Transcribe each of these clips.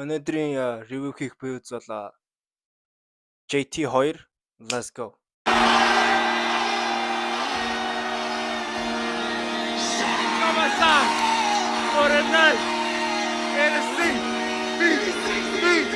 Өнөөдрийн review хийх пүүз бол JT2. Let's go. ¿Cómo están? Por el night. NC. B. B.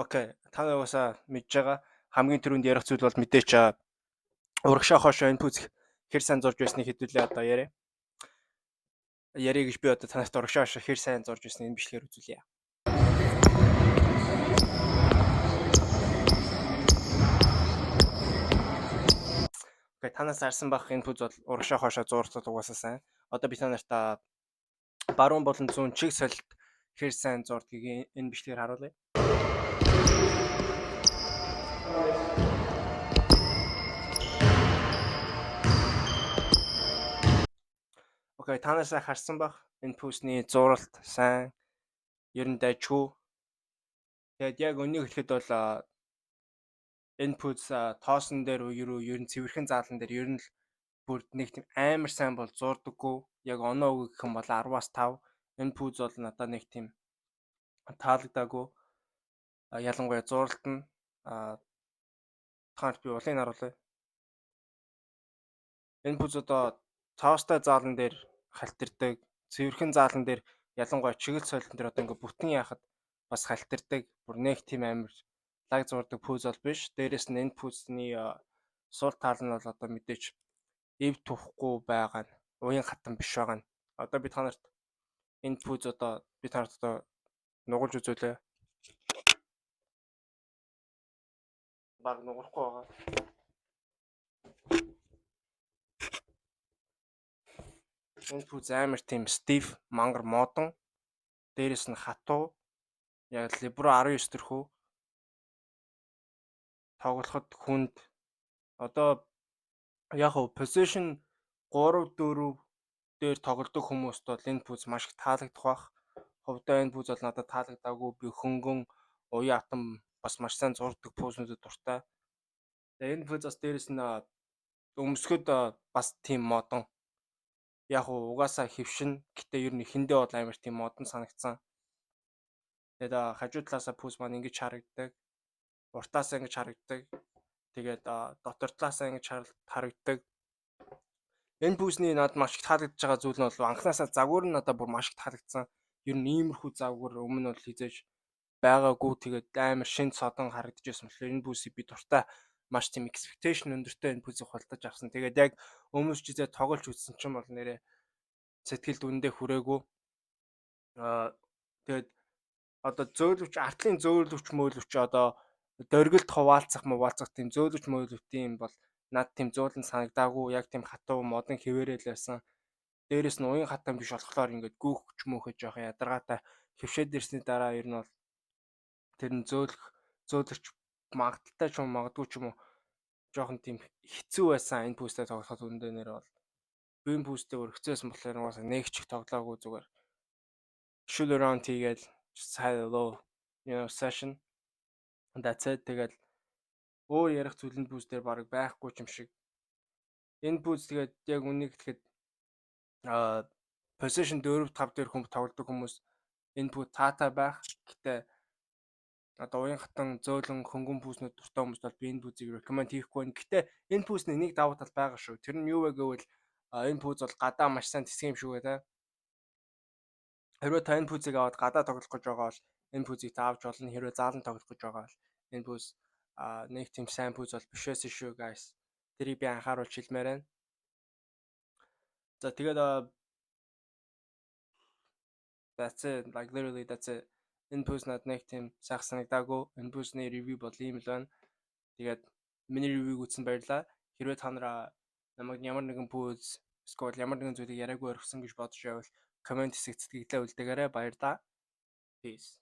Okay, та нар угаасаа мэдж байгаа, хамгийн түрүүнд ярих зүйл бол мэдээч урагшаа хойшоо энэ пүүз хэр сайн зурж байсныг хэдүүлээ одоо яриа. Яриа гэж би одоо танарт урагшаа хойшоо хэр сайн зурж байсныг энэ бичлэгээр үзүүлье. Okay, танаас арсан бах, энэ пүүз бол урагшаа хойшоо зурцад угаасаа сайн. Одоо би та нарт баруун болон зүүн чиг солилт хэр сайн зурдгийг энэ бичлэгээр харуулъя. Okay, та нараасаа харсан бах, энэ пүүсний зуралт сайн, ер нь дайжгүй. Тэгээд яг өннийг хэлэхэд бол энэ пүүз тоосон дээр ерөө ер нь цэвэрхэн заалан дээр ер нь л бүр нэг тийм амар сайн бол зурдаггүй. Яг оноо өгөх гэх юм бол 10-аас 5. Энэ пүүз бол надад нэг тийм таалагдаагүй. Ялангуяа зуралт нь. Та нарт би улыг харуулъя. Энэ пүүз одоо тоостой заалан дээр халтирдаг, цэвэрхэн заалан дээр, ялангуяа чиглэл солилтон дээр одоо ингээ бүтэн яхад бас халтирдаг. Бүр нэг тийм амар лаг зурдаг пүүз бол биш. Дээрээс нь энэ пүүзний сул тал нь бол одоо мэдээж эв тухгүй байгаа нь, уян хатан биш байгаа нь. Одоо би та нарт энэ пүүз одоо би та нарт одоо нугалж үзүүлээ. Баг нугарахгүй байгаа. Энэ пүүз амар тийм stiff, мангар модон. Дээрээс нь хатуу. Яг LeBron 19 төрхөө. Тоглоход хүнд. Одоо яг хав position 3 4 дээр тоглодог хүмүүст бол энэ пүүз маш их таалагдах бах. Хувьдаа энэ пүүз бол надад таалагдаагүй. Би хөнгөн уян атан бас маш сайн зурдаг пүүзнүүдэд дуртай. Тэгээ энэ пүүз бас дээрээс нь өмсгöd бас тийм модон. Яг уу угаасаа хөвшин. Гэтэ ер нь эхэндээ бол амар тийм модон санагдсан. Тэгээд хажуу талаасаа пүүз маань ингэж харагддаг. Уртаасаа ингэж харагддаг. Тэгээд дотор талаасаа ингэж харагддаг. Энэ пүүсний надад маш их таалагдж байгаа зүйл нь бол анханасаа загвар нь надад бүр маш их таалагдсан. Ер нь иймэрхүү загвар өмнө нь бол хизээж байгаагүй. Тэгээд амар шинэ содон харагдаж байсан болохоор энэ пүүсийг би дуртай, маш тийм expectation өндөртэй энэ пүүсийг худалдаж авсан. Тэгээд яг өмсч үзээ тоглож үзсэн чинь бол нэрээ сэтгэлд үндэ хүрээгүй. Тэгээд одоо зөөлөвч артлын зөөлөвч мөөлөвч одоо дөргөлт хуваалцах муваалцах тийм зөөлөвч мөөлөвтийн бол над тийм зөөлөн санагдаагүй. Яг тийм хатуу модон хэвээрэл байсан. Дээрээс нь уян хатан биш болохоор ингээд гүүхч мөөхөж жоохон ядаргаатай, хөвшөөд ирсний дараа ер нь бол тэр нь зөөлөгч магадaltaй ч юм, магадгүй ч юм уу, жоохон тийм хэцүү байсан энэ пүүстэй тоглоход. Үндэ нэр бол би энэ пүүстэй өөр хэцүү байсан болохоор угаасаа нэг ч их тоглоагүй, зүгээр shoot around хийгээл just had a little session, that's it. Тэгээд өөр ярих зүйл энэ пүүз дээр баг байхгүй ч юм шиг. Энэ пүүз тэгээд яг үнийг хэлэхэд position 4 5 дээр хүм тоглодог хүмүүс энэ пүүз таатай байх. Гэтэ одоо уян хатан зөөлөн хөнгөн пүүснүүд дуртай хүмүүст бол би энэ пүүзийг recommend хийхгүй байна. Гэтэ энэ пүүсний нэг давуу тал байгаа шүү. Тэр нь юу вэ гэвэл энэ пүүз бол гадаа маш сайн тэсэх юм шүү гэдэг. Хэрвээ та энэ пүүзийг аваад гадаа тоглох гэж байгаа бол энэ пүүзийг та авч болно. Хэрвээ заалан тоглох гэж байгаа бол энэ пүүз нэг тийм сайн пүүз бол биш байсан шүү, guys. Тэрийг би анхааруулж хэлмээр байна. За, тэгээд that's it, like literally that's it. Энэ пүүз надад нэг тийм сайхан санагдаагүй. Энэ пүүзний review бол ийм л байна. Тэгээд миний review-г үзсэн баярлалаа. Хэрвээ та нараа намайг ямар нэгэн пүүз Эсвэл ямар нэгэн зүйлийг яриаггүй орхисон гэж бодож байвал comment хэсэгт сэтгэгдлээ үлдээгээрэй. Баярлалаа. Peace.